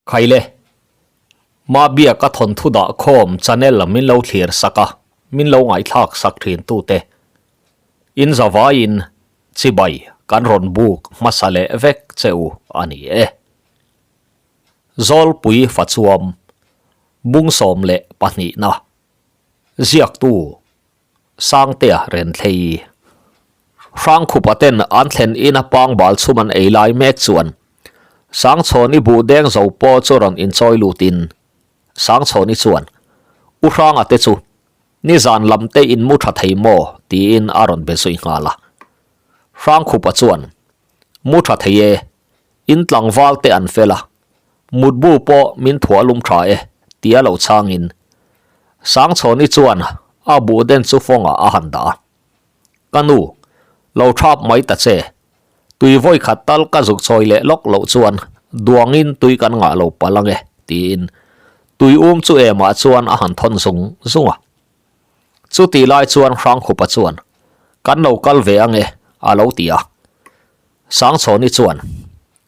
Khaile, Mabia ka thawnthu dah khawm channel min lo thlir sak a, min lo ngaihthlak sak thin tute. In zavaiin chibai kan rawn buk hmasa leh vek che u a ni e. Zawlpui Fachuam, Bung 12 na, Ziaktu. Sangtea Renthlei. Hrangkhupa ten an thlen ina pangbal chhum an ei lai mek chuan Sangchhawni buh deng zo pawh chu rawn inchawi lutin Sangchhawni chuan U Hranga te chu nizan lam te in mu tha thei maw tiin a rawn be zui nghal a. Hrangkhupa chuan Mu tha thei e, in tlangval te an fel a, Mutbu pawh min thuah lum tha e, tia lo chhangin Sangchhawni chuan a buh den chu fawngah a han dah a. Ka nu, lo thap mai ta che. Tui vawi khat tal ka zuk chawi leh lawk loh chuan duangin tui kan ngah lo palh ange, tiin tui um chu emah chuan a han thawn zung zung a. Chutih lai chuan Hrangkhupa chuan, Kan lo kal ve ange, a lo ti a. Sangchhawni chuan,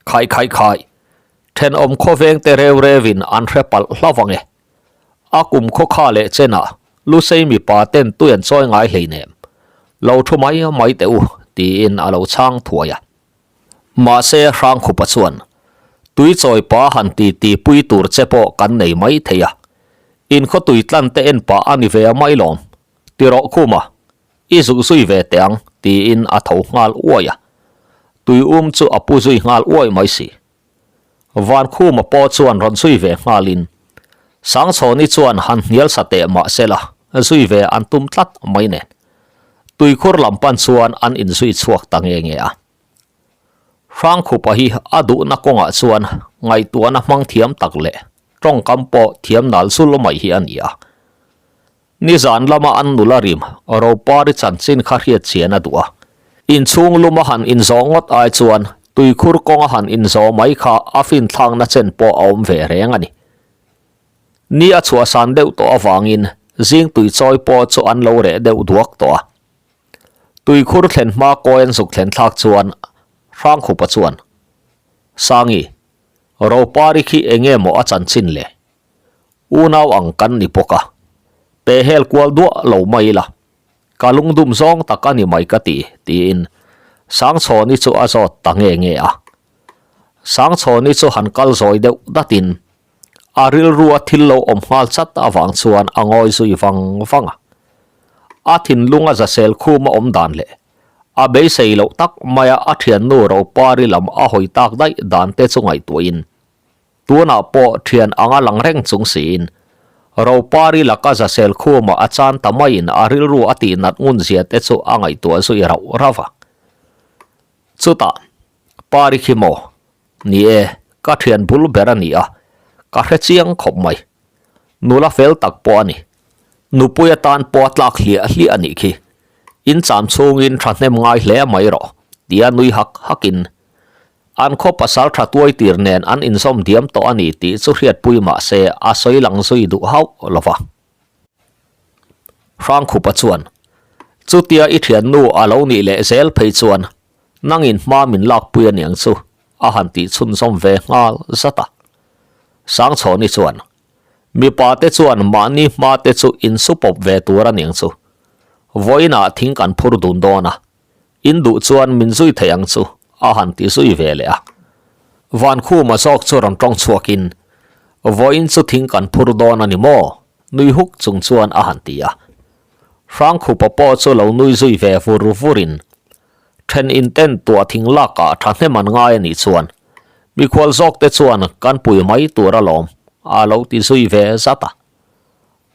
Khai khai khai, thenawm khawveng te reu reuin an hre palh hlauh ange. A kum khaw kha leh chenah Lusei mipa ten tui an chawi ngai hleinem. Lo thu mai mai teh u, tiin a lo chhang thuai a. Mahse Hrangkhupa chuan, Tui chawi pa han ti ti pui tur che pawh kan nei mai thei a. In khaw tui tlan te en pah a ni ve a mai lawm. Ti rawh khuma, I zuk zui ve teh ang, tiin a tho nghal uai a. Tui um chu a pu zui nghal uai mai si. Vankhuma pawh chuan rawn zui ve nghalin, Sangchhawni chuan han hnial sa teh mah sela, zui ve an tum tlat mai nen. Tuikhur lam pan chuan an inzui chhuak ta nge nge a. Hrangkhupa hi a duhna kawngah chuan ngaihtuahna hmang thiam tak leh tawngkam pawh thiam nal zul mai hi a ni a. Nizan lama an nula rim Ropari chanchin kha hriat chian a duh a. Inchhung luma han inzawh ngawt ai chuan tuikhur kawnga han inzawh mai kha a finthlakna chen pawh a awm ve reng a ni. Ni a chhuahsan deuh tawh avangin zing tui chawi pawh chu an lo reh deuh duak tawh a. Tuikhur thlen hma kawi an zuk thlen thlak chuan Hrangkhupa chuan, Sangi, Ropari khi enge maw a chanchin le? Unau ang kan ni bawk a, pe hel kual duah lo mai ila, ka lungdum zawng tak a ni mai ka ti, tiin Sangchhawni chu a zawt ta nge nge a. Sangchhawni chu han kal zawi deuh datin a rilrua thil lo awm nghal chat avang chuan a ngawi zui vang vang a. A thinlung a zasel khum a awm dan leh a beisei loh tak maia a thiannu Ropari lam a hawi tak daih dan te chu ngaihtuahin Tunah pawh thian anga lang reng chung siin, Ropari laka Zasel khumah a chan ta maiin a rilru a tihnat ngun zia te chu a ngaihtuah zui rauh rauh a. Chutah, Pari khi maw? Ni e, ka thian bul ber a ni a, ka hre chiang khawp mai. Nula fel tak pawh a ni. Nupui atan pawh a tlak hliah hliah a nih khi. In cham chhungin thahnem ngai hle mai rawh, tia nui hak hakin An khaw pasal tha tuai tir nen an inzawm diam tawh a ni tih chu hriatpui mah se a sawi lang zui duh hauh lo va. Hrangkhupa chuan, Chutia i thiannu a lo nih leh zel phei chuan nangin hma min lakpui a niang chu a han tih chhunzawm ve nghal zat a. Sangchhawni chuan, Mipa te chuan mahni hma te chu insupawp ve tur a niang chu. Vawiinah thing kan phur dun dawn a, In duh chuan min zui thei ang chu, a han ti zui ve leh a. Vankhuma zawk chu rawn tawng chhuakin, Vawiin chu thing kan phur dawn a ni maw? nui huk chung chuan a han ti a. Hrangkhupa pawh chu lo nui zui ve vur vurin, Then in ten tuah thing lakah thahnem an ngai a nih chuan, mikhual zawkte chuan kan pui mai tur alawm, a lo ti zui ve zat a.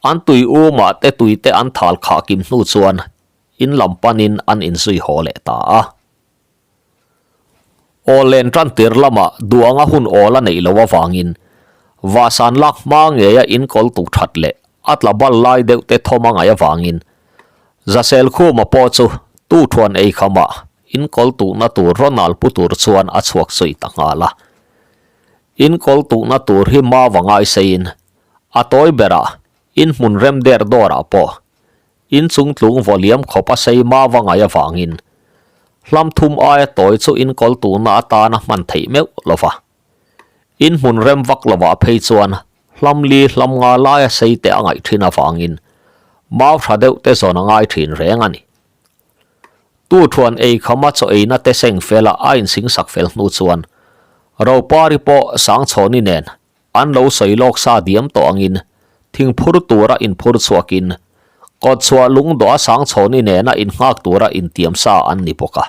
An tui umah te tuite an thal khah kim hnu chuan In lam panin an inzui haw leh ta a. Aw len tan tir lamah duanga hun awl a neih loh avangin vahsan lak hma ngeia in kawl tuk that leh a tla bal lai deuh te thawm a ngaih avangin Zasel Khuma pawh chu tu thuan ei khamah in kawl tukna tur rawn al pu tur chuan a chhuak zui ta nghal a. In kawl tukna tur hi mau a ngaiseiin a tawi berah in hmun rem der dawrah pawh In chung tlung vaw liam khawp a sei ma va ngaih avangin hlam thum aia tawi chu in kawl tuhna atana hman theih meuh lo va. In hmun rem vak lovah phei chuan hlam li hlam nga laia sei te a ngaih thin avangin mau tha deuh te zawn a ngai thin reng a ni. Tu thuan ei khama chaw eina te seng fela a insingsak fel hnu chuan Ropari pawh Sangchhawni nen An lo sawi lawk sa diam tawh angin thingphur tura inphur chhuakin kawtchhuah lungdawh a Sangchhawni nena innghak tura intiam sa an ni bawk a.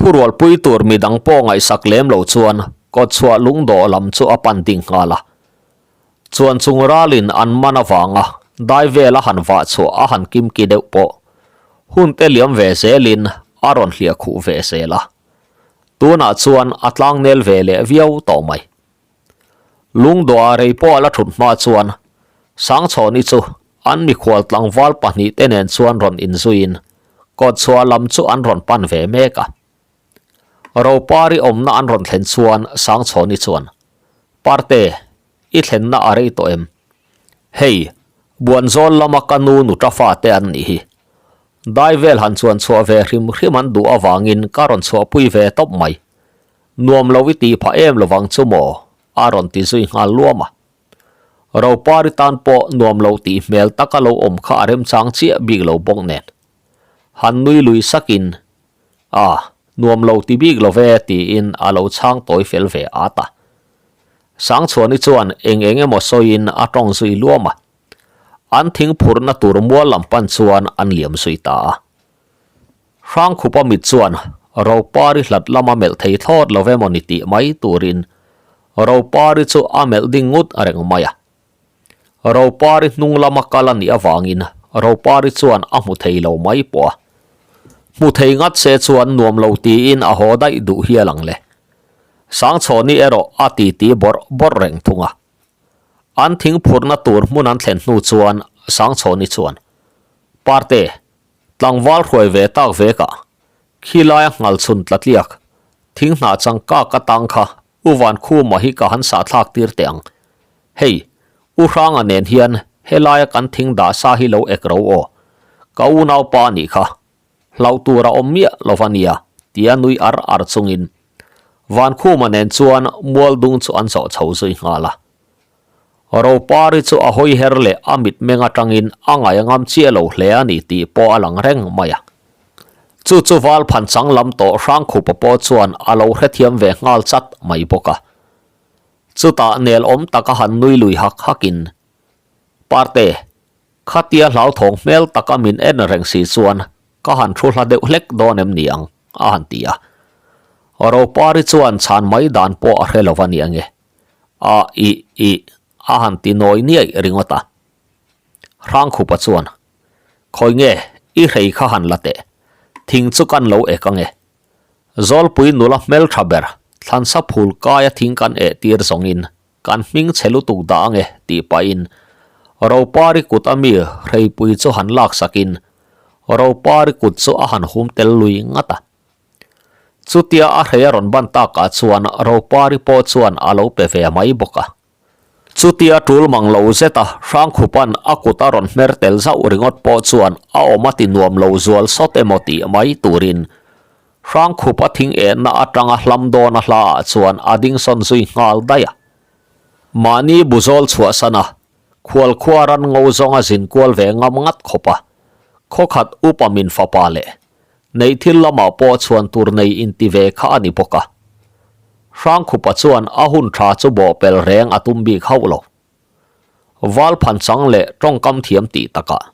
Thurualpui tur midang pawh ngaihsak lem lo chuan kawtchhuah lungdawh lam chu a pan ding nghal a. Chuan chung ralin an man avanga dai vela han vah chhuah a han kimki deuh pawh hun te liam ve zelin a rawn hliah khuh ve zel a. Tunah chuan a tlangnel ve leh viau tawh mai. Lungdawha rei pawh a la thut hma chuan Sangchhawni chu an mikhual tlangval pahnihte nen chuan rawn inzuiin kawtchhuah lam chu an rawn pan ve mek a. Ropari awmna an rawn thlen chuan Sangchhawni chuan, Parte, i thlenna a rei tawh em? Hei, Buanzawl lama ka nu nuta fate an nih hi. Dai vel han chuan chhuah ve hrim hrim an duh avangin ka rawn chhuahpui ve tawp mai. Nuam lo i tih phah em lovang chu maw? a rawn ti zui nghal luam a. Ropari tan pawh nuam lo tih hmel taka lo awm kha a remchang chiah bik lo bawk nen. Han nui lui sakin, A, nuam lo ti bik lo ve tiin a lo chhang tawi fel ve at a. Sangchhuani chuan eng eng emaw sawiin a tawng zui luam a. An thing phurhna tur mual lam pan chuan an liam zui ta a. Hrangkhupa mit chuan Ropari hlat lama melh thei thlawt lo emaw ni tih mai turin Ropari chu a melh ding ngut reng mai a. Ropari hnung lama kal a nih avangin Ropari chuan a hmu thei lo mai pawh a. Hmu thei ngat se chuan nuam lo tiin a haw daih duh hial ang le. Sangchhawni erawh a titi bawrh bawrh reng thung a. An thing phurhna tur hmun an thlen hnu chuan Sangchhawni chuan, Parte, Tlangval hruai ve tak vek ah khilaia nghal chhun tla tliak thing hnah chang kak atang kha U Vankhuma hi ka han sah thlak tir teh ang. Hei, U Hranga nen hian helaia kan thing dah sa hi lo ek ro aw. Ka unaupa anih kha. Hlauh tur a awm miah lo va nia, tia nui ar ar chungin Vankhuma nen chuan mualdung chu an zawh chho zui nghal a. Ropari chu a hawi her leh a mitmeng atangin a ngaih a ngam chiah lo hle a ni tih pawh a lang reng mai a. Chu chu val phan chang lam tawh Hrangkhupa pawh chuan a lo hrethiam ve nghal chat mai bawk a. Chutah nel awm taka han nui lui hak hakin, Parte, khatia hlauthawng hmel taka min en reng si chuan ka han thu hla deuh hlek dawn em ni ang? a han ti a. Ropari chuan chhan mai dan pawh a hre lo va ni ange. A i i a han ti nawi niaih ringawt a. Hrangkhupa chuan, Khawi nge i hrei kha han la teh, thing chu kan lo ek ange. Zawlpui nula hmeltha ber thlansa phul kaia thing kan eh tir zawngin kan hming chhe lutuk dah ange tih pahin Ropari kut a mi hreipui chu han laksakin Ropari kut chu a han hum tel lui ngat a. Chutia a hrei a rawn ban takah chuan Ropari pawh chuan a lo pe ve mai bawk a. Chutia tul mang lo zeta Hrangkhupa'n a kut a rawn hmer tel zauh ringawt pawh chuan a awm a ti nuam lo zual sawt emaw tih mai turin Hrangkhupa thing ehna atanga hlam dawn a hla ah chuan a ding sawn zui nghal daih a. Mahni buzawl chhuahsan a, khualkhua ran ngo zawng a zin kual ve ngam ngat khawp a, khawkhat upa min fapa leh Neih thil lamah pawh chhuan tur nei inti ve kha a ni bawk a. Hrangkhupa chuan a hun tha chu bawhpel reng a tum bik hauh lo. Val phan chang leh tawngkam thiam tih takah,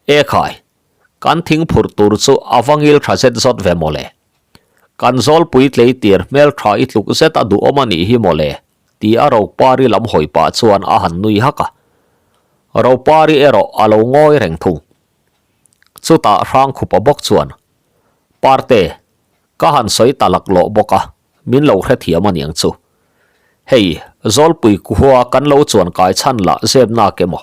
E khai, kan thing phurh tur chu a va ngil tha zet zawt ve mawle. Kan zawlpui tleitir hmel tha i tluk zet a duhawm a nih hi mawle, ti a Ropari lam hawi pah chuan a han nui hak a. Ropari erawh a lo ngawi reng thung. Chutah Hrangkhupa bawk chuan, Parte, ka han sawi ta laklawh bawk a, min lo hrethiam a niang chu. Hei, Zawlpui kuhua kan lo chuan kai chhan lah zep nak emaw?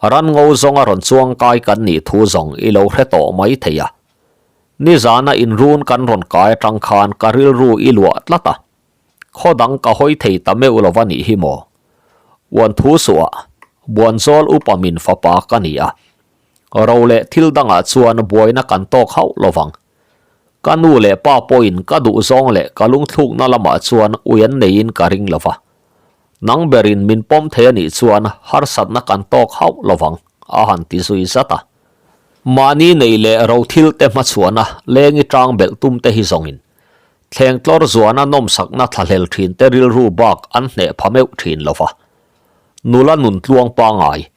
Ran ngo zawnga rawn chuang kai kan nih thu zawng i lo hre tawh mai thei a. Nizana inrun kan rawn kai atang khan ka rilru i luah tlat a. Khaw dang ka hawi thei ta meuh lo va nih hi maw? Uan thu suah, Buanzawl upa min fapa ka ni a. Ro leh thil dangah chuan buaina kan tawk hauh lo vang. Ka nu leh pa pawhin ka duhzawng leh ka lungthlukna lamah chuan ui an neiin ka ring lo va. Nang berin min pawm thei a nih chuan harsatna kan tawk hauh lo vang, a han ti zui zat a. Mahni nei leh rothil te hmachhuahna lengi tang belh tum te hi zawngin thleng tlawr zuana nawmsakna thlahlel thin te rilru bak an hneh pha meuh thin lo va. Nula nun tluang pangai,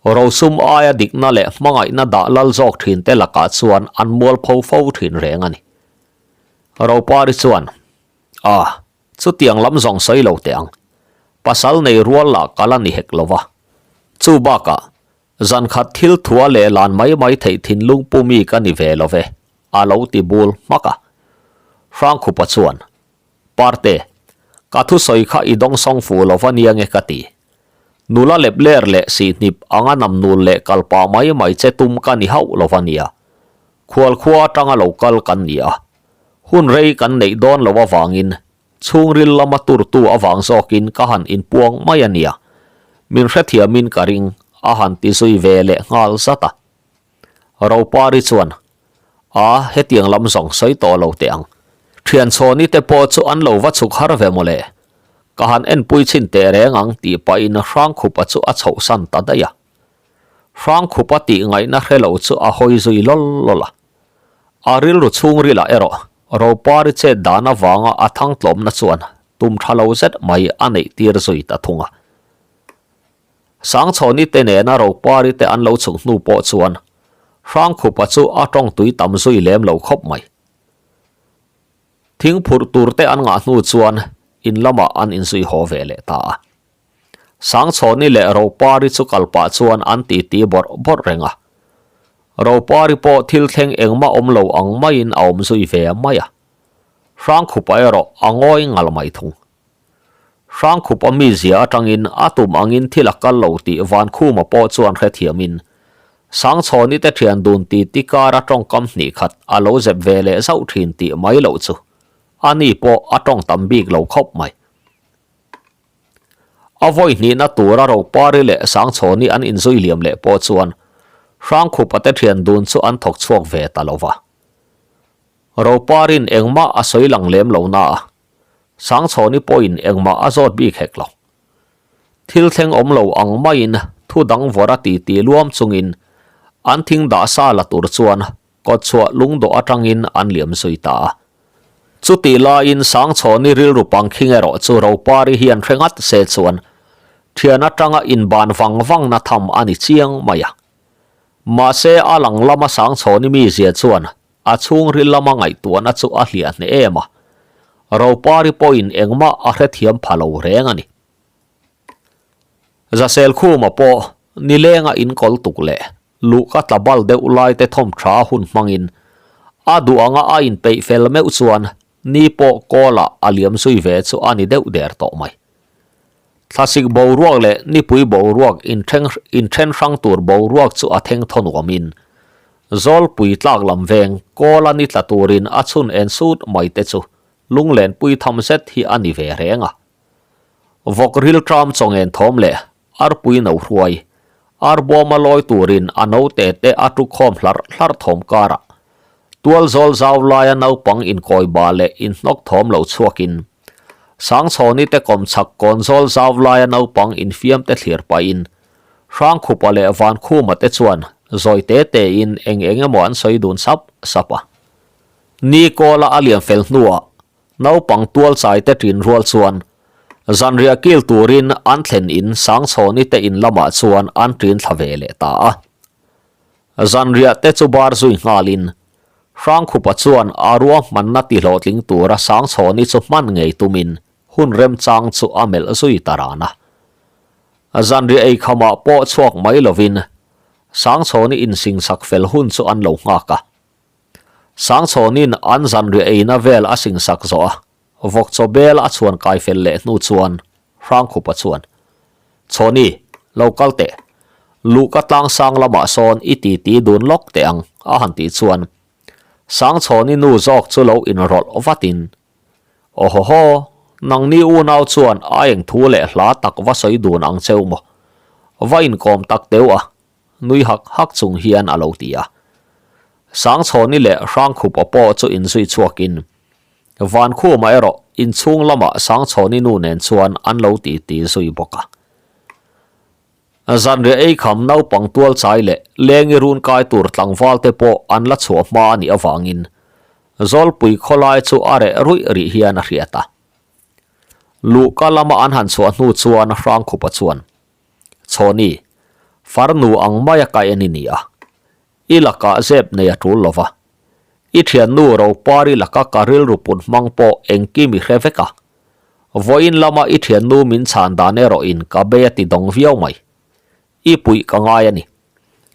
rosum aia dikna leh hmangaihna dah lal zawk thin te lakah chuan an mualpho fo thin reng a ni. Ropari chuan, A, chutiang lam zawng sawi lo teh ang. Pasal nei rual lah ka la ni hek lo va. Chu bakah, Zan khat thil thua leh lan mai mai theih thinlung pu mi ka ni ve lo ve, a lo ti bul hmak a. Hrangkhupa chuan, Parte, ka thusawi kha i dawngsawng fu lo va nia nge ka ti. Nula lep ler leh sihhnip anga namnul leh kal pah mai mai che tum ka ni hauh lo va nia. Khualkhua atanga lo kal kan ni a. Hun rei kan neih dawn lo avangin Chhungril lama turtu avang zawkin ka han inpuang mai a nia, min hrethiamin ka ring, a han ti zui ve leh nghal zat a. Ropari chuan, A, hetiang lam zawng sawi tawh lo teh ang. Thian chhawni te pawh chu an lo va chhuk har ve mawle. Ka han enpui chhin teh reng ang tih pahin Hrangkhupa chu a chhohsan ta daih a. Hrangkhupa tih ngaihna hre lo chu a hawi zui lawl lawl a. A rilru chhungrilah erawh Ropari chet dan avanga a thangtlawmna chuan tum tha lo zet mai a neih tir zui ta thung a. Sangchhawni te nena Ropari te an lo chhuk hnu pawh chuan Hrangkhupa chu a tawng tui tam zui lem lo khawp mai. Thing phurh tur te an ngah hnu chuan in lamah an inzui haw ve leh ta a. Sangchhawni leh Ropari chu kal pah chuan an titi bawrh bawrh reng a. Ropari pawh thil thleng engmah awm lo ang maiin a awm zui ve mai a. Hrangkhupa erawh a ngawi ngal mai thung. Hrangkhupa mizia atangin a tum angin thil a kal lo tih Vankhuma pawh chuan hrethiamin Sangchhawni te thian dun titi kara tawngkam hnih khat a lo zep ve leh zauh thin tih mai loh chu ani pawh a tawng tam bik lo khawp mai. A vawi hnihna tura Ropari leh Sangchhawni an inzui liam leh pawh chuan Hrangkhupa te thian dun chu an thawk chhuak ve ta lo va. Roparin engmah a sawi lang lem lo na a, Sangchhawni pawhin engmah a zawt bik hek lo. Thil thleng awm lo ang maiin thu dang vawrh a titi luam chungin an thing dah sa la tur chuan Kawtchhuah lungdawh atangin an liam zui ta a. Chutih laiin Sangchhawni rilru pangkhing erawh chu Ropari hian hre ngat se chuan thian atanga inban vang vangna tham a ni chiang mai a. Mahse a lang lama Sangchhawni mizia chuan a chhungril lama ngaihtuahna chu a hliah hneh em a, Ropari pawhin engmah a hrethiam pha lo reng a ni. Zaselkhuma pawh nilenga inkawl tuk leh Luhka tla bal deuh lai te thawm tha hun hmangin a duh anga a inpeih fel meuh chuan ni pawh kawlah a liam zui ve chu a ni deuh der tawh mai. Thlasik boruak leh nipui boruak inthleng inthen hrang tur boruak chu a theng thaw nuamin Zawlpui tlak lam veng kawla ni tla turin a chhun en sut mai te chu lunglenpui tham zet hi a ni ve reng a. Vawk rilṭam chawngen thawm leh Arpui no hruai, arbawma lawi turin a note te a tukhawm hlarh hlarh thawm karah tual zawl zau laia naupang inkawi ba leh inhnawk thawm lo chhuakin Sangchhawni te kawmchhak kawn zawl zau laia naupang infiam te thlir pahin Hrangkhupa leh Vankhuma te chuan zawi te tein eng eng emaw an sawi dun sap sap a. Ni kawla a lian fel hnuah Naupang tualchai te ṭin rual chuan zanriah kil turin an thlen in Sangchhawni te in lamah chuan an ṭin thla ve leh ta a. Zanriah te chu bar zui nghalin Hrangkhupa chuan a ruahmanna tihlawhtling tura Sangchhawni chu hman ngei tumin hun remchang chu a melh zui ta ran a. Zanriah eikhamah pawh chhuak mai lovin Sangchhawni insingsak fel hun chu an lo nghak a. Sangchhawnin an zanriah eina vel a singsak zawh a, vawk chaw bel a chhuan kai fel leh hnu chuan Hrangkhupa chuan, Chhawni, lo kal teh. Luhka tlangsang lamah sawn i titi dun lawk teh ang, a han tih chuan Sangchhawni nu zawk chu lo inrawlh vatin, Awhawhaw, nangni unau chuan a eng thu leh hla tak va sawi dun ang cheu maw? Va inkawm tak teuh a, nui hak hak chung hian a lo ti a. Sangchhawni leh Hrangkhupa pawh chu inzui chhuakin Vankhuma erawh inchhung lamah Sangchhawni nu nen chuan an lo titi zui bawk a. Zanriah ei kham naupang tual chai leh lengi run kai tur tlangval te pawh an la chhuah hma a nih avangin Zawlpui khawlai chu a reh ruih rih hian a hriat a. Luhka lama an han chhuah hnu chuan Hrangkhupa chuan, Chhawni, farnu ang maia ka en i ni a, i lakah zep nei a tul lo va, i thiannu Ropari laka ka rilru put hmang pawh engkim i hre vek a, vawiin lama i thiannu min chhan dan erawhin ka bei a ti dawng viau mai. I puih ka ngai a ni.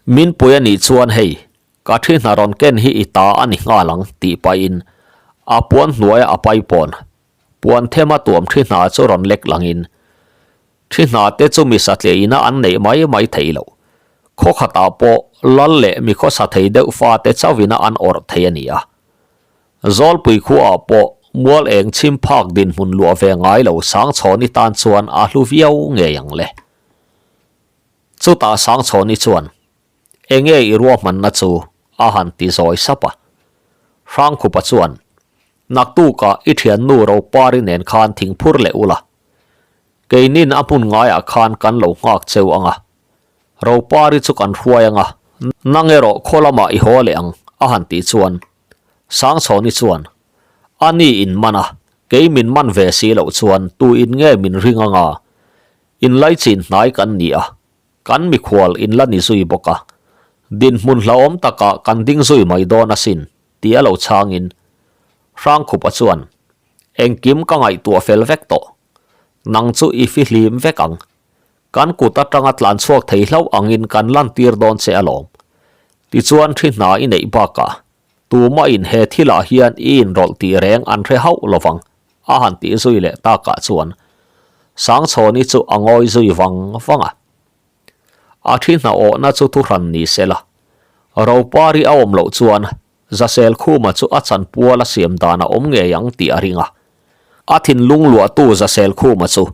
Min pui a nih chuan hei, ka thi hna rawn ken hi i ta a ni nghal ang tih pahin a puan hnuaia a paipawn puan thema tuam thi hna chu rawn lek langin Thi hna te chu mi satliah ina an neih mai mai thei lo. Khaw khatah pawh lal leh mi khawsa thei deuh fate chauhina an awrh thei a ni a. Zawlpui khuaah pawh mual eng chhim phak dinhmun luah ve ngai lo Sangchhawni tan chuan a hlu viau ngei ang le. Chutah Sangchhawni chuan, Enge i ruahmanna chu? a han ti zawi sap a. Hrangkhupa chuan, Naktukah i thiannu Ropari nen khan thingphur leh ula. Keinin a hmun ngaiah khan kan lo nghak cheu ang a, Ropari chu kan hruai ang a, nang erawh khaw lamah i haw leh ang, a han tih chuan Sangchhawni chuan, A ni in man a, kei min man ve si loh chuan tu in nge min ring ang a, inlaichin hnai kan ni a, kan mikhual in la ni zui bawk a, dinhmun hlauhawm takah kan ding zui mai dawn asin, ti a lo chhangin Hrangkhupa chuan, Engkim ka ngaihtuah fel vek tawh. Nang chu i fihlim vek ang. Kan kut atanga tlan chhuak thei hlauh angin kan lantir dawn che alawm. Tichuan thi hna i neih bakah tumahin he thilah hian i inrawlh tih reng an hre hauh lovang a han tih zui leh takah chuan Sangchhawni chu a ngawi zui vang vang a. A thi hna awhna chu thuhran ni sela. Ropari a awm loh chuan Zasel Khuma chu a chanpual a siam dan a awm ngei ang tih a ring a. A thinlung luahtu Zasel Khuma chu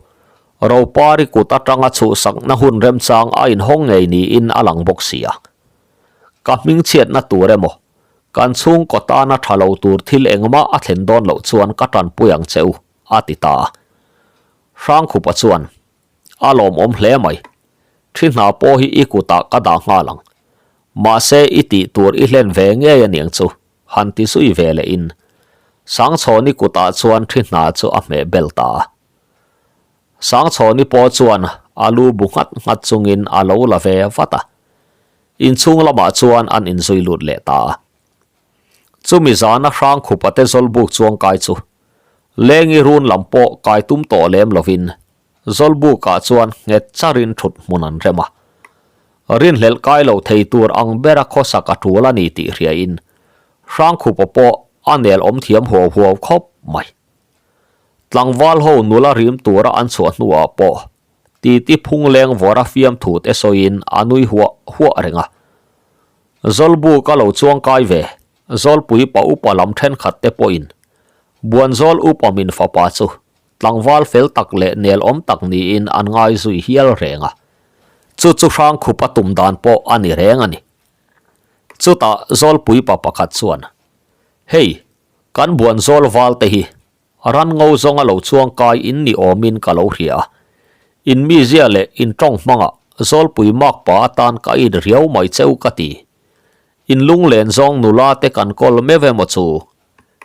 Ropari kut atanga chhuhsakna hun remchang a inhawng ngei niin a lang bawk si a. Ka hmingchhiatna tur emaw, kan chhungkaw tana tha lo tur thil engmah a thlen dawn loh chuan ka tanpui ang che u, a ti ta a. Hrangkhupa chuan, A lawmawm hle mai. Thi hna pawh hi i kutah ka dah nghal ang. Mahse i tih tur i hlen ve ngei aniang chu, han ti zui ve leh in. Sangchhawni kutah chuan thi hna chu a hmeh bel ta a. Sangchhawni pawh chuan a lu bu nghat nghat chungin a lo la ve vat a. Inchhung lamah chuan an inzui lut leh ta a. Chumi zana Hrangkhupa te zawlbuk chuangkai chu Lengi run lam pawh kai tum tawh lem lovin Zawlbukah chuan nghet charin thut hmun an rem a. Rinhlelh kai lo thei tur ang bera khawsak a tul a ni tih hriain Hrangkhupa pawh a nel awm thiam huau huau khawp mai. Tlangval ho nula rim tura an chhuah hnuah pawh titi phung leng vawra fiamthu te sawiin a nui huah huah reng a. Zawlbuk a lo chuang kai ve, Zawlpui pa upa lam thenkhat te pawhin Buanzawl upa min fapa chu Tlangval fel tak leh nel awm tak niin an ngai zui hial reng a, chu chu Hrangkhup a tum dan pawh a ni reng a ni. Chutah Zawlpui pa pakhat chuan, Hei, kan buan zawl val te hi ran ngo zawnga lo chuang kai in ni awmin ka lo hria a, in mizia leh in tawng hmangah Zawlpui mak pa atan ka in riau mai cheu ka ti. In lunglen zawng nula te kan kawl meuh emaw chu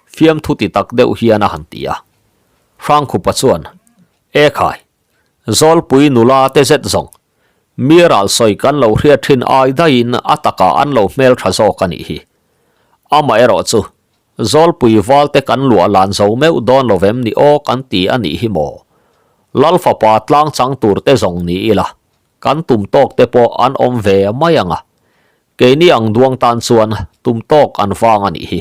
Fiamthu ti tak deuh hian a han ti a. Hrangkhupa chuan, E khai, Zawlpui nula te zet zawng, mi ral sawi kan lo hriat thin ai daihin a takah an lo hmel tha zawk a nih hi. Amaherawh chu, Zawlpui valte kan luah lan zo meuh dawn lo vem ni aw kan ti a nih hi maw? Lal fapa tlang chang tur te zawng ni ila, kan tum tawk te pawh an awm ve mai ang a. Keini ang duang tan chuan tum tawk an vang a nih hi.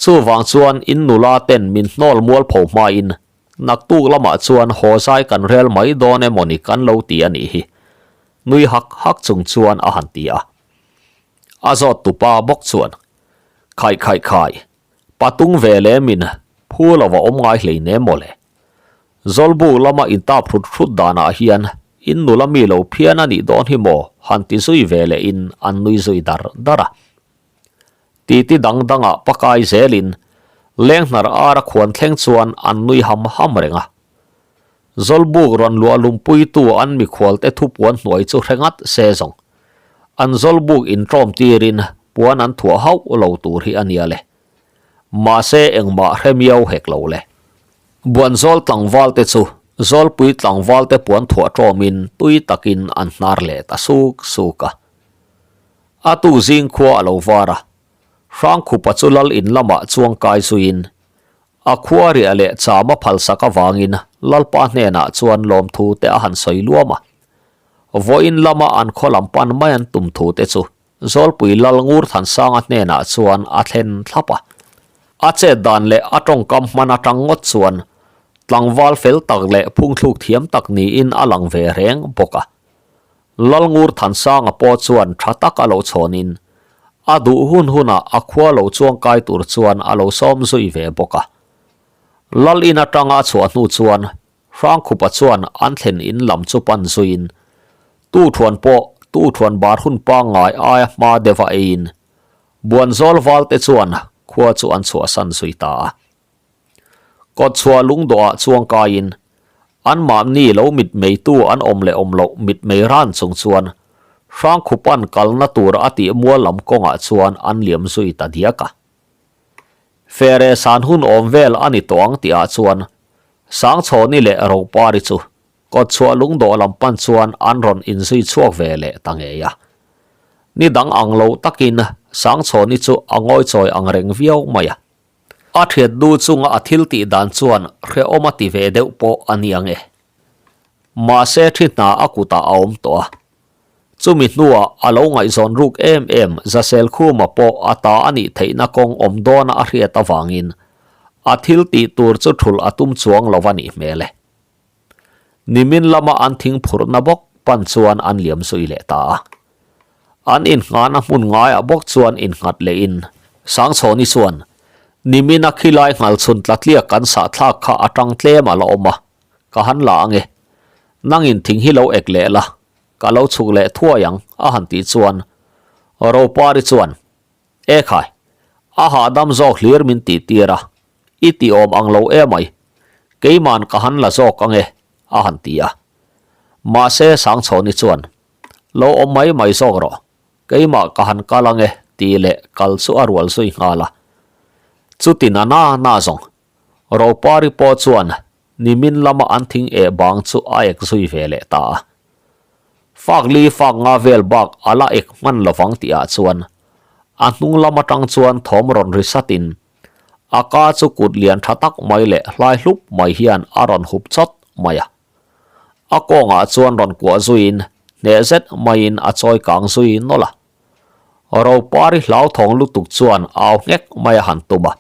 Chuvang chuan in nula ten min hnawl mualpho hmain naktuk lamah chuan haw zai kan rel mai dawn emawni kan lo ti a nih hi. Nui hak hak chung chuan a han ti a. A zawt tupa bawk chuan, Khaih khaih khai, patung ve lemin phu lova awm ngai hleinem mawle. Zawlbuk lama intap hrut hrut danah hian in nula mi lo phian a nih dawn hi maw han ti zui ve leh in an nui zui dar dar a. Titi dang dangah pakai zelin lenghnar ara khuan thleng chuan an nui ham ham reng a. Zawlbuk rawn luah lumpuitu an mikhualte thu puan hnuai chu hre ngat se zawng. An zawlbuk inṭawm tirin puan an thuah hauh lo tur hi a nia le. Mahse engmah hre miau hek lo le. Buanzawl tlangvalte chu Zawlpui tlangvalte puan thuah ṭawmin tui takin an hnar leh ta suk suk a. A tu zing khua a lo var a, Hrangkhupa chu lal in lamah chuang kai zuiin a khua riah leh cham a phalsak avangin Lalpa hnenah chuan lawmthu te a han sawi luam a. Vawiin lama an khaw lam pan mai an tum thu te chu Zawlpui Lal Ngurthansanga hnenah chuan a thlen thlap a. A chet dan leh a tawngkam hman atang ngawt chuan tlangval fel tak leh phungthluk thiam tak niin a lang ve reng bawk a. Lalngur Thansanga pawh chuan tha tak a lo chhawnin a duh hun hunah a khua lo chuangkai tur chuan a lo sawm zui ve bawk a. Lal in atanga a chhuah hnu chuan Hrangkhupa chuan an thlen in lam chu pan zuiin tu thuan pawh tu thuan bar hun pangngai aia hma deuha eiin Buanzawl valte chuan khua chu an chhuahsan zui ta a. Kawtchhuah lungdawhah chuang kaiin anmahni lo mitmeitu an awm leh awm loh mitmei ran chung chuan Hrangkhupan kalna tur a tih mual lam kawngah chuan an liam zui ta diak a. Fere san hun awm vel a ni tawh ang tihah chuan Sangchhawni leh Ropari chu kawtchhuah lungdawh lam pan chuan an rawn inzui chhuak ve leh ta ngei a. Ni dang ang lo takin Sangchhawni chu a ngawichawi ang reng viau mai a. A thiat nu chunga a thil tih dan chuan hrehawm a ti ve deuh pawh a ni ang e. Mahse thi hna a kutah a awm tawh a. Chumi hnuah a lo ngaihzawn ruk em em Zaselkhuma pawh a ta a nih theihna kawng awm dawna a hriat avangin a thil tih tur chu thulh a tum chuang lo a nih hmel e. Nimin lama an thing phurhna bawk pan chuan an liam zui leh ta a. An innghahna hmun ngaiah bawk chuan innghat lehin Sangchhawni chuan, Nimina khilai nghalchhun tlatliak kan sahthlak kha a tang tlem a la awm a, ka han la ang e. Nangin thing hi lo ek leh la, ka lo chhuk leh thuai ang, a han tih chuan Ropari chuan, E khai, a hahdam zawk hlir min tih tir a, i ti awm ang lo emai, keiman ka han la zawk ang e, a han ti a. Mahse Sangchhawni chuan, Lo awm mai mai zawk rawh, keimah ka han kal ang e, tih leh kal chu a rual zui nghal a. Chutin a na na zawng, Ropari pawh chuan nimin lama an thing eh bang chu a ek zui ve leh ta a. Fak li fak nga vel bak a la ek hman lovang tihah chuan a hnung lam atang chuan thawm rawn ri satin a ka chu kut lian tha tak mai leh hlai hlup mai hian a rawn hup chawt mai a. A kawngah chuan rawn kuah zuiin hneh zet maiin a chawi kang zui nawlh a. Ropari hlauthawng lutuk chuan au nghek mai a han tum a.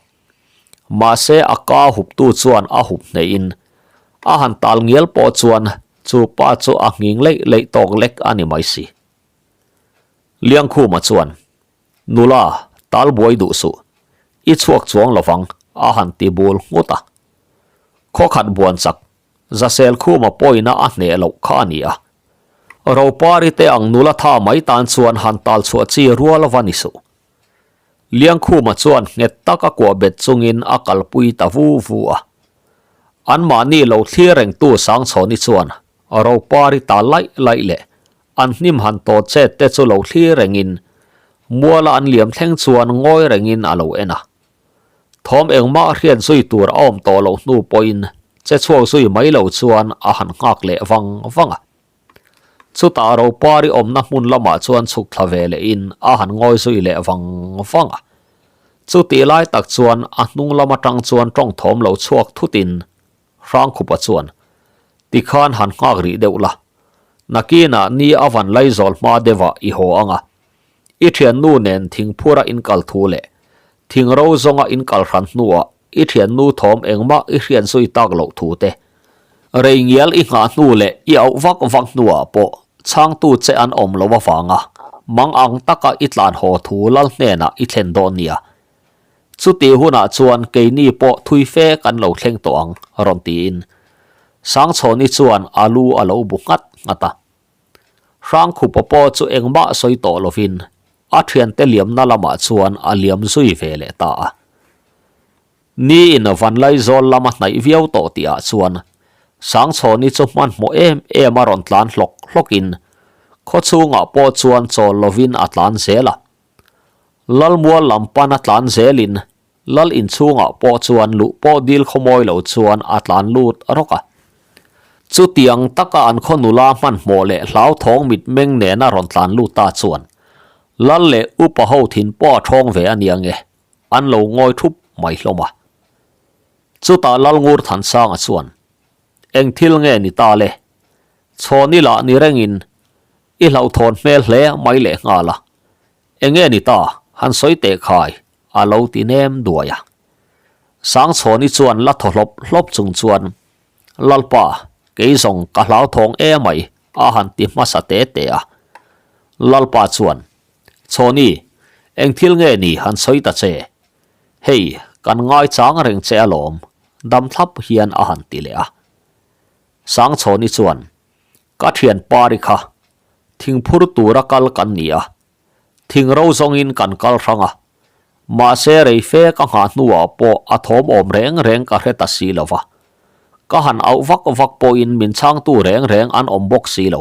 Mahse a ka huptu chuan a hup hneihin a han tal ngial pawh chuan chu pa chu a nghing leih leih tawk lek a ni mai si. Liangkhuma chuan, Nula, tal buai duh suh, i chhuak chuang lovang a han ti bul nghut a. Khawkhat buan chak, Zaselkhuma pawina a hneh loh kha a ni a. Ropari te ang nula tha mai tan chuan han tal chhuah chi rual va ni suh. Liangkhuma chuan nghet taka kuah bet chungin a kalpui ta vu vu a. Anmahni lo thlir rengtu Sangchhawni chuan Ropari ta laih laih leh an hnim han tawt chet te chu lo thlir rengin muala an liam thleng chuan ngawi rengin a lo en a. Thawm engmah hriat zui tur a awm tawh loh hnu pawhin che chhuak zui mai lo chuan a han nghak leh vang vang a. Chutah Ropari awmna hmun lamah chuan chhuk thla ve lehin a han ngawi zui leh vang vang a. Chutih lai tak chuan a hnung lam atang chuan tawng thawm lo chhuak thutin Hrangkhupa chuan, Tikhan han nghak rih deuh la, nakinah ni a van laizawl hma deuhah i haw ang a. I thiannu nen thingphura inkal thu leh thingro zawnga inkal hran hnuah I thiannu thawm engmah i hriat zui tak loh thu te, rei ngial i nghah hnu leh i auh vak vak hnuah pawh chhangtu che an awm lo avanga mang ang taka i tlan haw thu lal hnenah i thlen dawn nia. Chutih hunah chuan keini pawh thui fe kan lo thleng tawh ang, rawn tiin Sangchhawni chuan a lu a lo bu nghat nghat a. Hrangkhupa pawh chu engmah sawi tawh lovin. a thiante liamna lamah chuan a liam zui ve leh ta a. Ni in Vanlaizawl lama hnaih viau tawh tihah chuan Sangchhawni chu hmanhmawh em em a rawn tlan hlawk hlawkin khawchhungah pawh chuan chawl lovin a tlan zel a. Lalmual lam pana tlan zelin Lal inchhungah pawh chuan luh pawh dil khawmawi lo chuan a tlan lut rawk a. Chutiang taka an khaw nula hmanhmawh leh hlauthawng mitmeng nena rawn tlan lut ta chuan Lal leh upa ho thin pawh a thawng ve a nia nge, an lo ngawi thup mai hlawm a. Chutah Lal Ngur Thansanga chuan, Eng thil nge ni ta le? Chhawn i lah ni rengin i hlauhthawn hmel hle mai lehnghal a, Eng nge ni ta? Han sawi teh khai, a lo ti nem duai a. Sangchhawni chuan la thaw hlawp hlawp chung chuan, Lalpa, kei zawng ka hlauthawng e mai, a han ti hmasa te te a. Lalpa chuan, Chhawni, eng thil nge ni han sawi ta che? Hei, kan ngaichang reng che alawm, dam thlap hian a han ti leh a. Sangchhawni chuan, Ka thian pari kha thingphur tura kal kan ni a, thing ro zawngin kan kal hrang a, mahse rei fe ka nghah hnuah pawh a thawm awm reng reng ka hre ta si lo va, ka han auh vak vak pawhin min chhangtu reng reng an awm bawk si lo.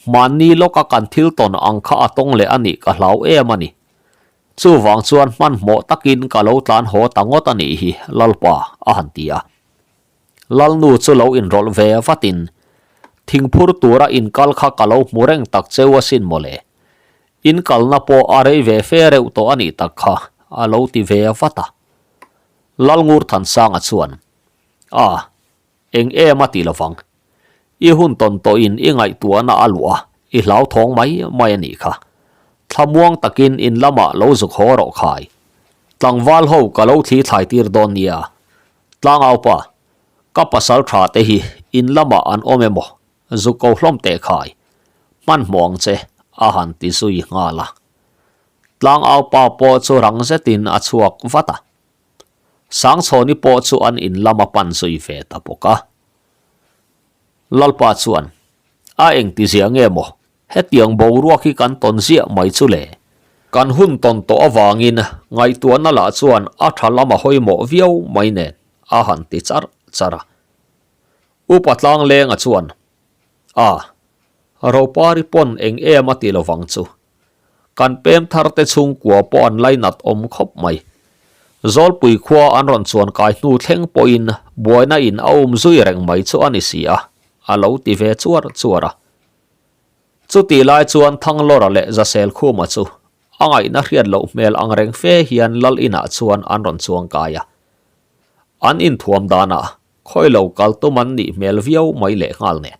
Hmanni lawka kan thil tawn ang kha a tawng leh a nih ka hlau em a ni. Chuvang chuan hmanhmawh takin ka lo tlan haw ta ngawt a nih hi Lalpa a han ti a. Lalnu chu lo inrawlh ve vatin, Thingphur tura inkal kha ka lo hmu reng tak cheu asin mawle. Inkalna pawh a rei ve fe reuh tawh a nih tak kha, a lo ti ve vat a. Lalngurthansanga chuan, A, eng em a ti lovang. I hun tawn tawhin i ngaihtuahna a luah a, i hlauthawng mai mai a nih kha. Thlamuang takin in lamah lo zuk haw rawh khai. Tlangval ho ka lo thli thlai tir dawn nia. Tlangaupa, ka pasal tha te hi in lamah an awm emaw? Zuk ko hlawm teh khai. Hmanhmawh ang che, a han ti zui nghal a. Tlangaupa pawh chu rang zetin a chhuak vat a. Sangchhawni pawh chu an in lama pan zui ve ta bawk a. Lalpa chuan, A engtizia nge maw? Hetiang boruak hi kan tawn ziah mai chu le. Kan hun tawn tawh avangin ngaihtuahna lah chuan a tha lam a hawimawh viau mai nen a han ti char char a. Upa Tlanglenga chuan, A, Ropari pawn eng em a ti lovang chu. Kan pem thar te chhungkua pawh an lainat awm khawp mai. Zawlpui khua an rawn chuan kai hnu thleng pawhin buaina in a um zui reng mai chu a ni si a, a lo ti ve chuar chuar a. Chutih lai chuan Thanglawra leh Zaselkhuma chu a ngaihna hriat loh hmel ang reng fe hian Lal inah chuan an rawn chuang kai a. An inthuam danah khawi lo kal tum an nih hmel viau mai lehnghal nen.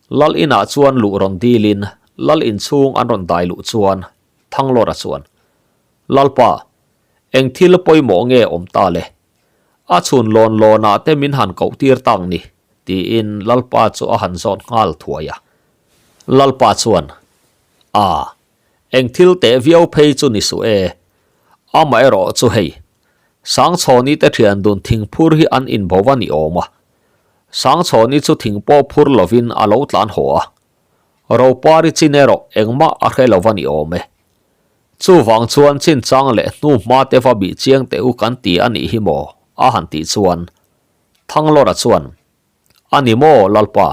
Lal inah chuan luh rawn dilin Lal inchhung an rawn dai luh chuan Thanglawra chuan, Lalpa, eng thil pawimawh nge awm ta le? A chhun lawn lawnah te min han koh tir tak ni, tiin Lalpa chu a han zawt nghal thuai a. Lalpa chuan, A, eng thil teh viau phei chu ni suh e, amaherawh chu hei, Sangchhawni te thian dun thingphur hi an inbo a ni awm a. Sangchhawni chu thing pawh phur lovin a lo tlan haw a. Ropari chin erawh engmah a hre lo a ni awm e. Chuvang chuan chinchang leh hnu hma te va bih chiang teh u kan ti a nih hi maw? a han tih chuan Thanglawra chuan, A ni maw Lalpa,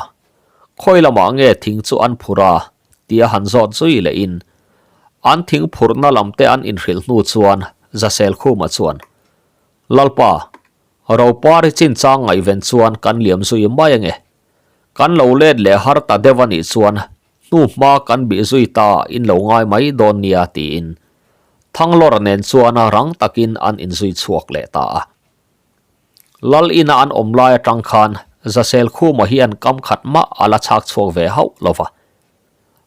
khawi lamah nge thing chu an phur a? tia han zawt zui lehin an thing phurhna lam te an inhrilh hnu chuan Zaselkhuma chuan, Lalpa, Ropari chinchang ngaihven chuan kan liam zui mai ange. Kan lo let leh har ta deuh a nih chuan hnu hma kan bih zui ta in lo ngai mai dawn nia tiin Thanglawra nen chuan rang takin an inzui chhuak leh ta a. Lal ina an awm lai atang khan Zasel Khuma hian kam khat mah a la chhak chhuak ve hauh lo va.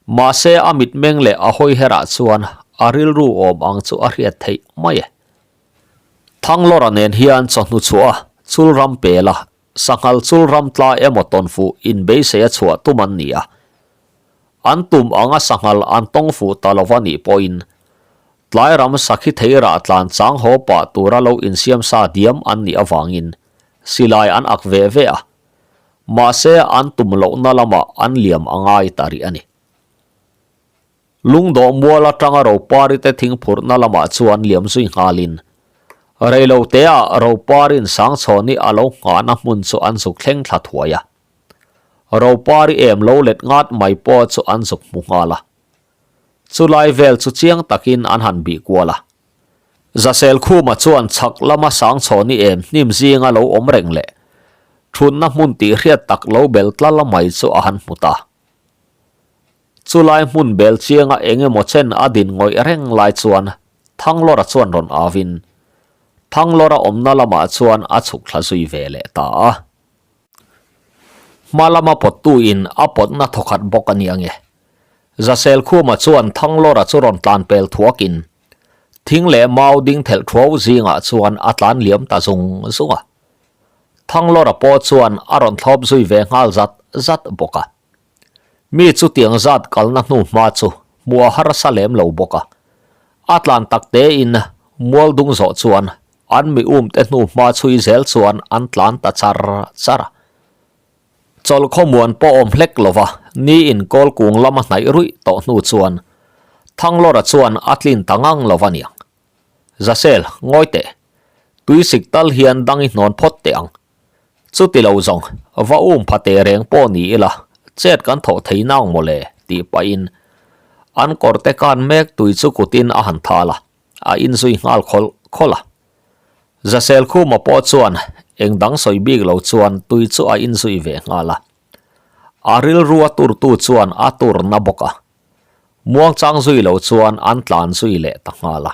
Mahse a mitmeng leh a hawiherah chuan a rilru awm ang chu a hriat theih mai e. Thanglawra nen hian chawhnu chhuah a chul ram pel a Sanghal chul ram tla emaw tawn fuh in beisei a chhuah tum an ni a. An tum anga sanghal an tawng fuh ta lova nih pawhin tlai ram sakhi thei rah tlan chang haw pah tura lo insiam sa diam an nih avangin silai an ak ve ve a. Mahse an tum lohna lamah an liam a ngai ta rih a ni. Lungdawh mual atanga Roparite thingphurhna lamah chuan liam zui nghalin reiloteah Roparin Sangchhawni a lo nghahna hmun chu an zuk thleng thla thuai a. Ropari em lo let ngat mai pawh chu an zuk hmu nghal a. Chulai vel chu chiang takin an han bih kual a. Zaselkhuma chuan chhak lama Sangchhawni em hnim zinga lo awm reng leh thutna hmun tih hriat tak lo bel tlal mai chu a han hmu ta. Chulai hmun bel chianga eng emaw chen a din ngawih reng lai chuan Thanglawra chuan rawn avin Thanglawra awmna lamah chuan a chhuk thla zui ve leh ta a. Hma lama pawttu in a pawtna thawkhat bawk a ni ange. Zaselkhuma chuan Thanglawra chu rawn tlan pel thuakin thing leh mau ding thelh thuau zingah chuan a tlan liam ta zung zung a. Thanglawra pawh chuan a rawn thlawp zui ve nghal zat zat bawk a. Mi chutiang zat kalna hnu hma chu hmuh a harsa lem lo bawk a. A tlan tak tein mual dung zawh chuan an mi um te hnu hma chhui zel chuan an tlan ta char char a. Chawlh khawmuan pawh awm hlek lova ni in kawl kung lama hnaih ruih tawh hnu chuan Thanglawra chuan a tlin ta ngang lo va niang. Zasel, ngawi teh. Tuisik tal hian dang i hnawn phawt teh ang. Chuti lo zawng, va um pha teh reng pawh ni ila, chet kan thawh thei nang maw le? tih pahin an kawrte kan mek tui chu kutin a han thal a, a inzui nghal khawlh khawlh a. Zaselkhuma pawh chuan eng dang sawi bik lo chuan tui chu a inzui ve nghal a. A rilru a turtu chuan a tur na bawk a, muangchang zui lo chuan an tlan zui leh ta nghal a.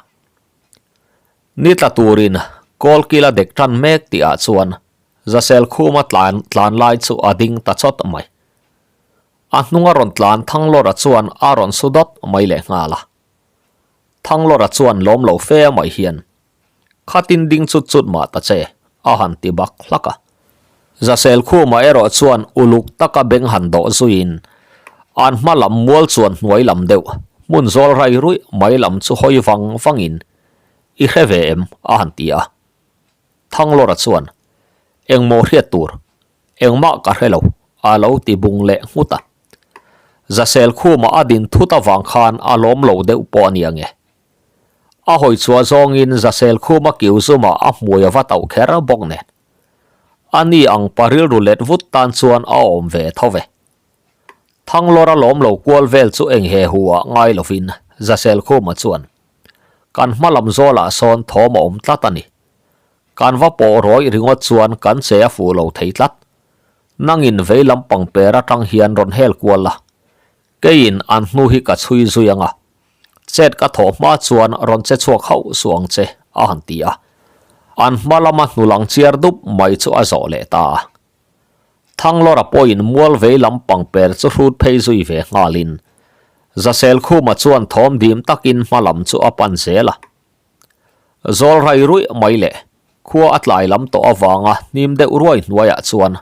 Ni tla turin kawlkil a dek tan mek tih ah chuan Zaselkhuma tlan tlan lai chu a ding ta chawt mai. A hnunga rawn tlan Thanglawra chuan a rawn su dawt mai leh nghal a. Thanglawra chuan lawm lo fe mai hian, Khatin ding chut chut mah ta che, a han ti bak hlak a. Zaselkhuma erawh chuan uluk taka beng han dawh zuiin an hma lam mual chuan hnuai lam deuh hmun zawl rai ruih mai lam chu hawi vang vangin I hre ve em? a han ti a. Thanglawra chuan, Engmaw hriat tur? Engmah ka hre lo, a lo ti bung leh nghut a. Zaselkhuma a din thut avang khan a lawm lo deuh pawh a ni ange. A hawi chhuah zawngin Zaselkhuma kiu zumah a hmui a va tauh kher bawk nen. A ni ang pa rilru let vut tan chuan a awm ve tho ve. Thanglawra lawm lo kual vel chu eng he hu ah ngai lovin Zaselkhuma chuan, Kan hma lam zawlah sawn thawm a awm tlat a ni. Kan va pawh rawih ringawt chuan kan che a fuh lo thei tlat. Nangin vei lampang per atang hian rawn hel kual la. Keiin an hnu hi ka chhui zui ang a, chet ka thawh hma chuan rawn che chhuak hauh suh ang che, a han ti a. An hma lama hnulang chiar dup mai chu a zawh leh ta a. Thanglawra pawhin mual vei lam pangper chu hrut phei zui ve nghalin Zaselkhuma chuan thawm dim takin hma lam chu a pan zel a. Zawl rai ruih mai leh khua a tlai lam tawh avanga hnim deuh ruai hnuaiah chuan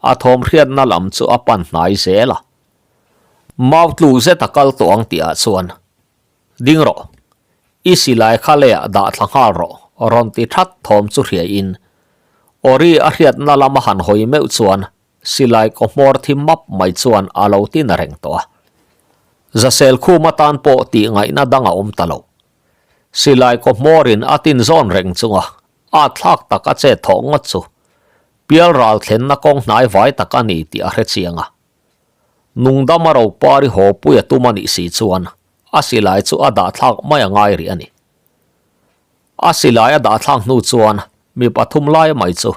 a thawm hriatna lam chu a pan hnai zel a. Mau tluk zet a kal tawh ang tihah chuan, Ding rawh, i silai kha leiah dah thla nghal rawh, rawn ti that thawm chu hriain Ori a hriatna lama han hawi meuh chuan silai kaw hmawr thi map mai chuan a lo ti na reng tawh a. Zasel khum atan pawh tih ngaihna dang a awm ta lo. Silai kaw hmawrin a tin zawn reng chunga a thlak tak a chet thawh ngawt chu pial ral thlenna kawng hnai vai tak a ni tih a hre chiang a. Nungdama ropari haw pui a tum a nih si chuan a silai chu a dahthlak mai a ngai rih a ni. A silai a dahthlak hnu chuan mi pathum lai mai chu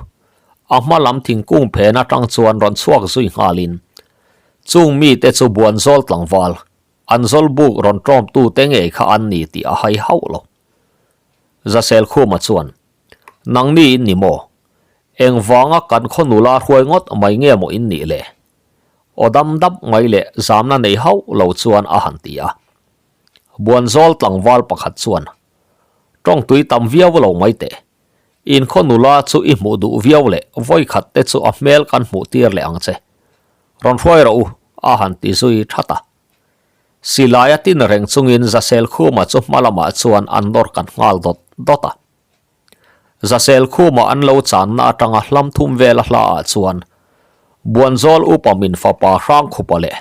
a hma lam thingkung phen atang chuan rawn chhuak zui nghalin chung mite chu buanzawl tlangval an zawlbuk rawn tawmtute ngei kha an ni tih a hai hauh lo. Zaselkhuma chuan, Nangni in ni maw? Engvanga kan khaw nula hruai ngawt mai nge maw in nih le? Aw dam dap mai leh zamna nei hauh lo chuan a han ti a. Buanzawl tlangval pakhat chuan, Tawngtui tam viau lo mai teh. In khaw nula chu i hmuh duh viau leh vawikhat te chu a hmel kan hmuh tir leh ang che. Rawn hruai rawh u, a han ti zui that a. Silai a tin reng chungin Zaselkhuma chu hma lamah chuan an nawr kan nghal dawt dawt a. Zaselkhuma an lo channa atanga hlam thum vela hla ah chuan Buanzawl upa min fapa Hrangkhupa leh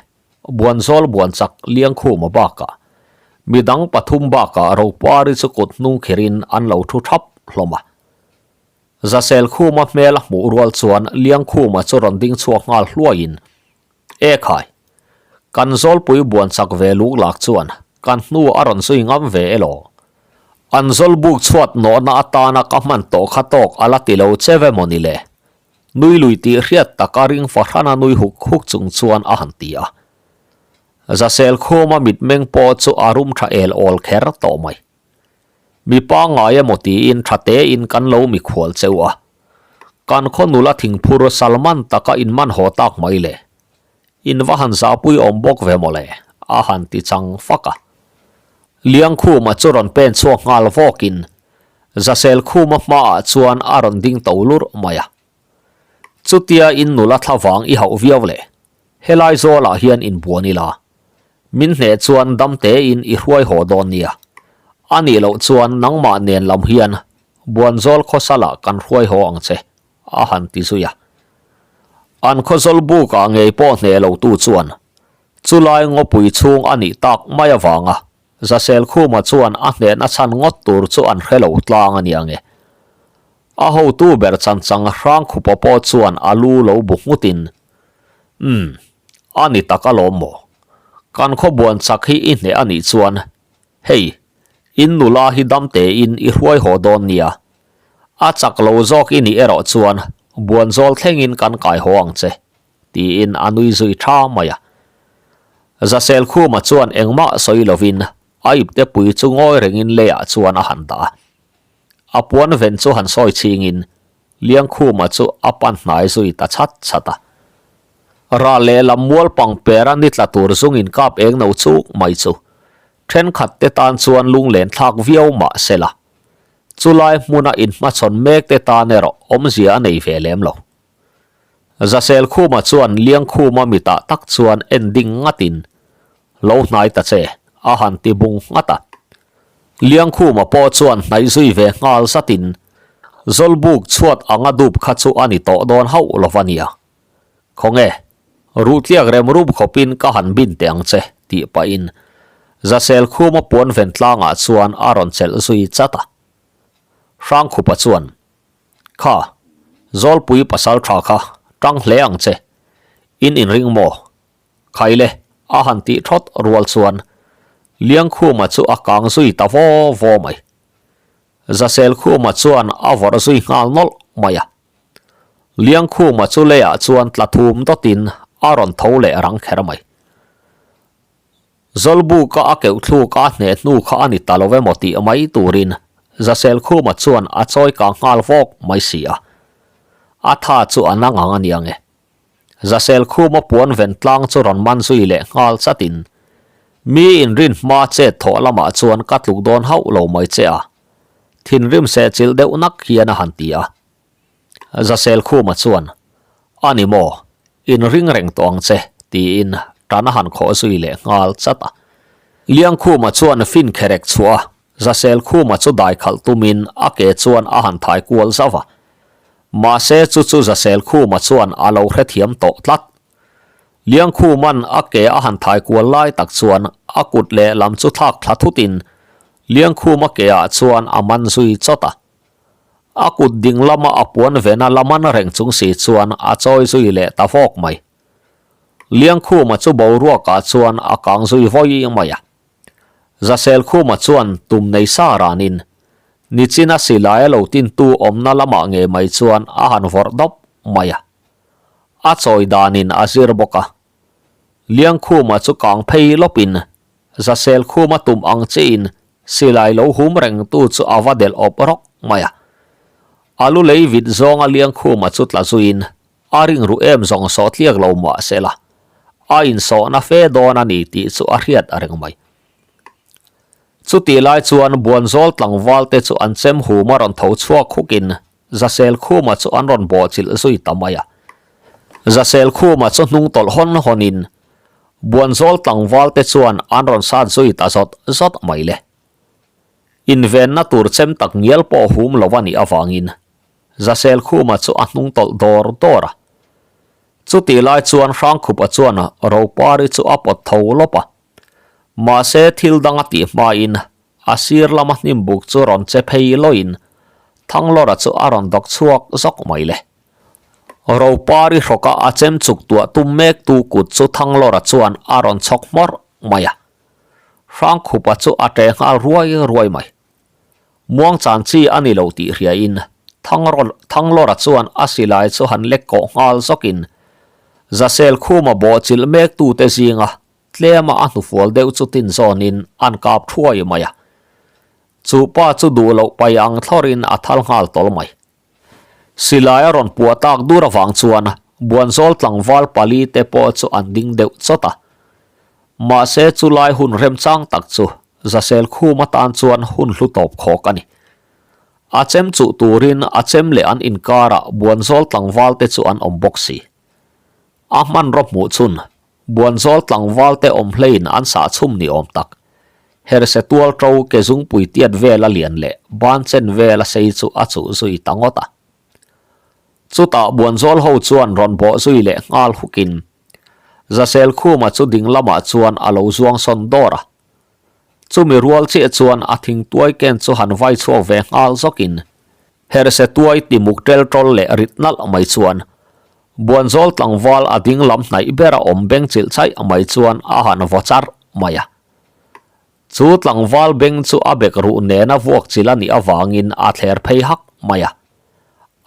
Buanzawl Buanchak Liangkhuma bakah. Midang pathum bakah Ropari chu kut hnung kherin an lo thu thap hlawm a. Zasel Khuma hmel a hmuh rual chuan Liangkhuma chu rawn ding chhuak nghal hluaiin, E khai! Kan zawlpui buan chak ve luk lak chuan kan hnu a rawn zui ngam ve elaw? An zawlbuk chhuat nawhna atana ka hman tawh kha tawk a la ti lo che ve maw ni le? Nui lui tih hriat taka ring fahrana nui huk huk chung chuan a han ti a. Zasel Khuma mitmeng pawh chu a rum tha el awl kher tawh mai. Mi pangngai emaw tiin tha tein kan lo mikhual cheu a. Kan khaw nula thingphur Salman taka inman haw tak mai le. In va han zahpui awm bawk ve mawle, a han ti chang fak a. Liangkhuma chu rawn pen chhuak nghal vawkin Zaselkhuma hmaah chuan a rawn ding to lurh mai a. Chutia in nula thlavang i hauh viau le, helai zawlah hian inbuan ila. Min hneh chuan dam tein i hruai haw dawn nia. A nih loh chuan nangmah nen lam hian Buanzawl khawsalah kan hruai haw ang che, a han ti zui a. An khawzawl bukah ngei pawh hneh lo tu chuan chulai ngawpui chhung a nih tak mai avanga Zaselkhuma chuan a hnehna chhan ngawt tur chu an hre lo tlang a nia nge. A hotu ber chanchang Hrangkhupa pawh chuan a lu lo bu nghutin, Umm, a ni tak alawm maw? Kan khawbuan chak hi i hneh a nih chuan, hei, in nula hi dam tein i hruai haw dawn nia. A chak lo zawk i nih erawh chuan buan zawl thlengin kan kai haw ang che, tiin a nui zui tha mai a. Zaselkhuma chuan engmah sawi lovin a iptepui chu ngawi rengin leiah chuan a han dah a. A puan ven chu han sawi chhingin Liangkhuma chu a pan hnai zui ta chhat chhat a. Ral lehlam mual pang pera ni tla tur zungin kap eng no chuk mai chu thenkhat te tan chuan lunglen thlak viau mah se la, chulai hmuna inhmachhawn mek te tan erawh awmzia a nei ve lem lo. Zaselkhuma chuan Liangkhuma mitah tak chuan en ding ngatin, Lo hnai ta che, a han ti bung nghat a. Liangkhuma pawh chuan hnaih zui ve nghal zatin, Zawlbuk chhuat anga dup kha chu a ni tawh dawn hauh lo va nia. Khawnge, ruhtliak rem rum khawpin ka han bin teh ang che, tih pahin Zaselkhuma puan ven tlangah chuan a rawn chelh zui chat a. Hrangkhupa chuan, Kha, Zawlpui pasal tha kha tang hle ang che, in inring maw? Khaile a han tih thawt rual chuan Liangkhuma chu a kang zui ta vaw vaw mai. Zaselkhuma chuan a vawrh zui nghal nawlh mai a. Liangkhuma chu leiah chuan tla thum dawtin a rawn tho leh rang kher mai. Zawlbuka a keuh thluk a hneh hnu kha a ni ta lo emaw tih mai turin Zaselkhuma chuan a chawi kang nghal vawk mai si a. A tha chu a na ngang a nia nge. Zaselkhuma puan ven tlang chu rawn man zui leh nghal chatin, Mi inrin hma chet thawh lamah chuan ka tluk dawn hauh lo mai che a, thinrim sehchilh deuh nak hian a han ti a. Zaselkhuma chuan, A ni maw, inring reng tawh ang che, tiin tan a han khawh zui leh nghal chat a. Liangkhuma chuan fin kherek chhuah a, Zaselkhuma chu dai khalh tumin a ke chuan a han thai kual zauh a. Mahse chu chu Zaselkhuma chuan a lo hrethiam tawh tlat. Liangkhuma'n a ke a han thai kual lai tak chuan a kut lehlam chu thlak thla thutin Liangkhuma ke ah chuan a man zui chawt a. A kut ding lama a puan vena la man reng chung si chuan a chawi zui leh ta vawk mai. Liangkhuma chu boruakah chuan a kang zui vawi mai a. Zaselkhuma chuan tum nei sa ranin nichina silai a lo tintu awmna lamah ngei mai chuan a han vawrh dawp mai a. A chawi danin a zir bawk a. Liangkhuma chu kang phei lawpin Zaselkhuma tum ang chiin silai lo hum rengtu chu a va delh awp rawk mai a. A lu lei vit zawnga Liangkhuma chu tla zuiin A ring ruh em zawng sawh tliak lo mah se la, a insawhna fe dawn a ni tih chu a hriat a reng mai. Chutih lai chuan Buanzawl tlangval te chu an chem hum a rawn tho chhuak khukin Zaselkhuma chu an rawn bawhchilh zui ta mai a. Zaselkhuma chu hnung tawlh hawn hawnin Buanzawl tlangval te chuan an rawn sat zui ta zawt zawt mai le. Invenna tur chem tak ngial pawh hum lo a nih avangin Zaselkhuma chu a hnung tawlh dawr dawr a. Chutih lai chuan Hrangkhupa chuan Ropari chu a pawt tho lawp a. Mahse thil dang a tih hmain a sir lama hnim buk chu rawn che phei lawiin Thanglawra chu a rawn dawk chhuak zawk mai le. Ropari hrawka a chem chuk tuah tum mek tu kut chu Thanglawra chuan a rawn chhawk hmawrh mai a. Hrangkhupa chu a ṭe nghal ruai ruai mai. Muang chan chi a ni lo tih hriain Thanglawra chuan a silai chu han lek kawh nghal zawkin Zasel khuma bawhchilh mek tute zinga tlema a hnufual deuh chu tin zawnin an kap thuai mai a. Chu pa chu duh loh pai ang thlawrin a thal nghal tawl mai. Silai a rawn puah tak dur avang chuan Buanzawl tlangval pali te pawh chu an ding deuh chawt a. Mahse chulai hun remchang tak chu Zasel khum atan chuan hun hlu tawp khawk a ni. A chem chuh turin a chem leh an inkarah Buanzawl tlangval te chu an awm bawk si. A hmanraw hmuh chhun Buanzawl tlangval te awm hleiin an sah chhum ni awm tak. Herse tual ṭo ke zungpui tiat vel a lian leh ban chen vel a sei chu a chuh zui ta ngawt a. Chutah Buanzawl ho chuan rawn bawh zui leh nghal hukin Zasel Khuma chu ding lamah chuan a lo zuang sawn dawr a. Chumi rual chiah chuan a thingtuai ken chu han vai chhuak ve nghal zawkin Herse tuai ti muk tel tawl leh rit nalh mai chuan Buanzawl tlangval a ding lam hnaih bera awm beng chilh chaih mai chuan a han vaw charh mai a. Chu tlangval beng chu a bek ruh nena vuak chilh a nih avangin a thler phei hak mai a.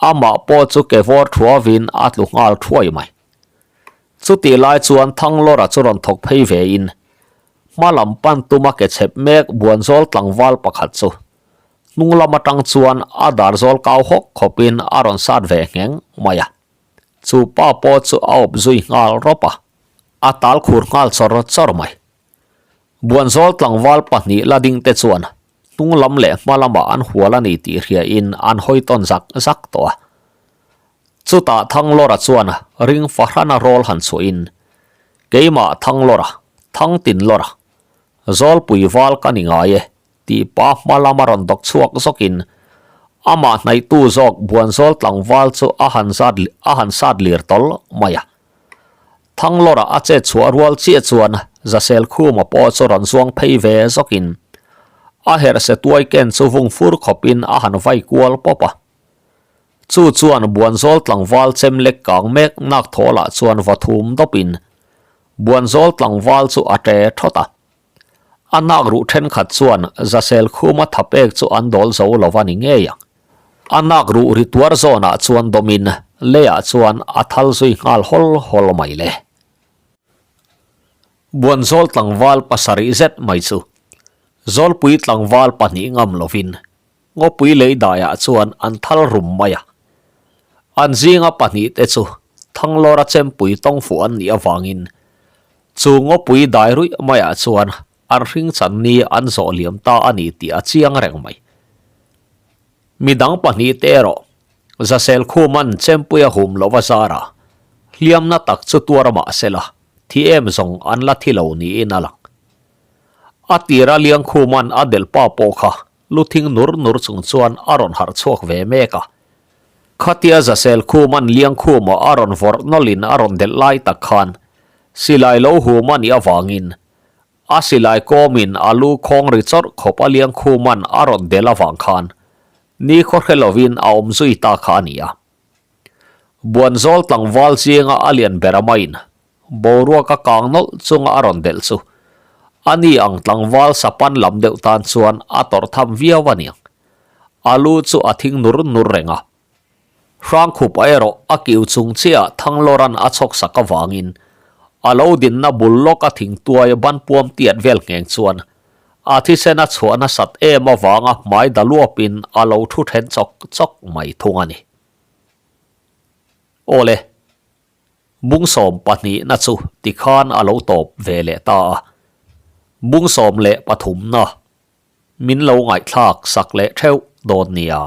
Amah pawh chu ke vawr thuavin a tlu nghal thuai mai. Chutih lai chuan Thanglawra chu rawn thawk phei vein hma lam pan tuma ke chhep mek Buanzawl tlangval pakhat chu Hnung lam atang chuan a dar zawl kau hawk khawpin a rawn sat ve ngheng mai a. Chu pa pawh chu a awp zui nghal rawp a, a tal khur nghal chawr chawr mai. Buanzawl tlangval pahnih la ding te chuan hnung lam leh hma lamah an hual a ni tih hriain an hawi tawn zak zak tawh a. Chutah Thanglawra chuan ring fahrana rawl han chhuahin, Keimah Thanglawra, Thangtinlawra, Zawlpui val ka ni ngai e, Tih pa hma lama rawn dawk chhuak zawkin amah hnaihtu zawk Buanzawl tlangval chu a han zat a han sat lir tawl mai a. Thanglawra a chet chhuah rual chiah chuan Zasel Khuma pawh chu rawn zuang phei ve zawkin a herhse tuai ken chu vung fur khawpin a han vai kual pawp a. Chu chuan Buanzawl tlangval chem lek kang mek nak thawlah chuan va thum dawpin Buanzawl tlangval chu a ṭe thawt a. A nak ruh thenkhat chuan Zasel khuma thapek chu an dawl zo lo va ni ngei ang. A nak ruh ri tuar zawnah chuan dawmin leiah chuan a thal zui nghal hawl hawl mai le. Buanzawl tlangval pasarih zet mai chu Zawlpui tlangval pahnih ngam lovin Ngawpui lei daiah chuan an thal rum mai a. An zinga pahnihte chu Thanglawra chempui tawngfuh an nih avangin chu ngawpui dai ruih maiah chuan an hring chan ni an zawh liam ta a ni tih a chiang reng mai. Midang pahnihte erawh Zasel Khuman chempui a hum loh a zara hliamna tak chu tuar mah sela thi em zawng an la thi lo niin a lang. A tira Liangkhuman a delh pa pawh kha Lu thing nur nur chung chuan a rawn harh chhuak ve mek a. Khatia Zasel Khuman Liangkhuma a rawn vawrh nawlhin a rawn delh lai tak khan silai lo hum a nih avangin a silai kawmin a lu khawng ri chawrh khawp a Liangkhuman a rawn delh avang khan nikhaw hre lovin a awm zui ta kha a ni a. Buanzawl tlangval zinga a lian ber a maiin Boruak a kang nawlh chunga a rawn delh chu a ni ang tlangval sapan lam deuh tan chuan a tawrh tham viau a niang. A lu chu a thing nur nur reng a. Hrangkhup erawh a kiu chung chiah Thanglawran a chhawk sak avangin a lo dinna bul lawk a thing tuai ban puam tiat vel ngheng chuan a thisen a chhuah nasat em avanga hmai da luapin a lo thu then chawk chawk mai thung a ni. Awle. Bungsawm pahnihna chu tikhan a lo tawp ve leh ta a, bungsawm leh pathumna min lo ngaihthlak sak leh theuh dawn nia.